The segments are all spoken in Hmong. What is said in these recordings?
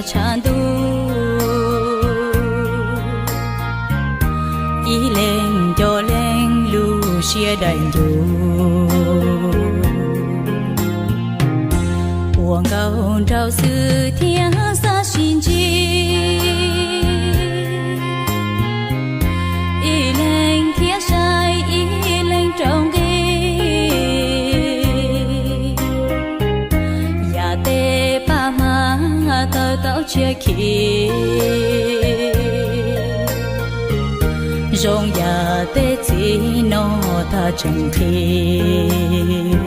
tshav ntuj, ib leeg nco leej lub siab daim ncuj. Ua nkauj nraug xwb thiaj xav sib ntsib, ib leeg thiaj saib ib leeg rau nqi. Yam tej paj hmab tawg tau tshiab khi, zoo yam tej txiv no tag tseem nqhis.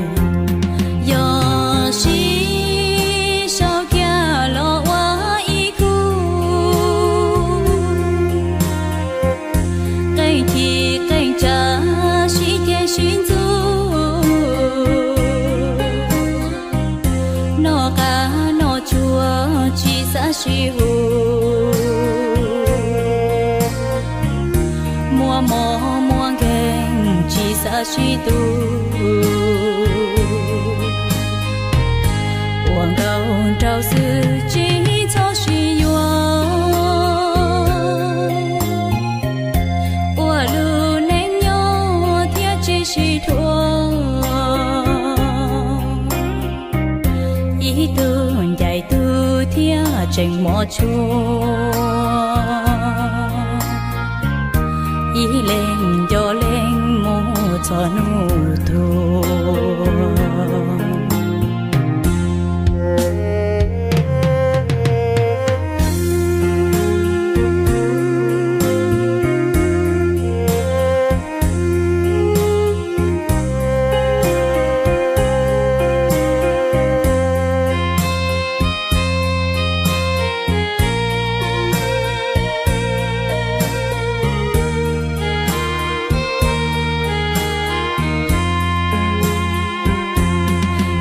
Yog sib sau kiag los ua ib khub, qeej thim qeej tsa sib ceg sib ntxub, noj qab noj tsuag tsis xav sib hu, muaj mob muaj nkeeg tsis xav sib tu. Ua nkauj nraug xwb tsis txhob sib yuav, ua lub neej nyob thiaj tsis sib dhuav. Ib tug ncaim tug thiaj tseem mos tshua, ib leeg nco leej mus txog hnub tuag.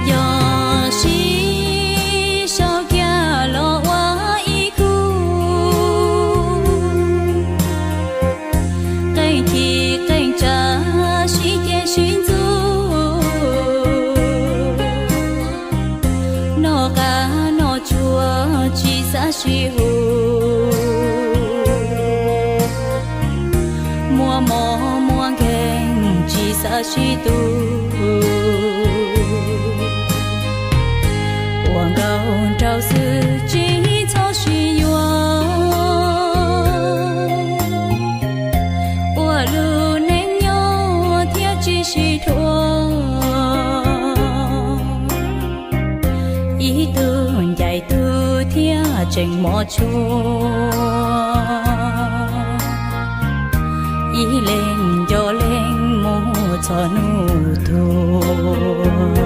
Yog sib sau kiag los ua ib khub, qeej thim qeej tsa sib ceg sib ntxub, noj qab noj tsuag tsis xav sib hu, muaj mob muaj nkeeg tsis xav sib tu. Ua nkauj nraug xwb tsis txhob sib yuav, ua lub neej nyob thiaj tsis sib dhuav. Ib tug ncaim tug thiaj tseem mos tshua, ib leeg nco leej mus txog hnub tuag.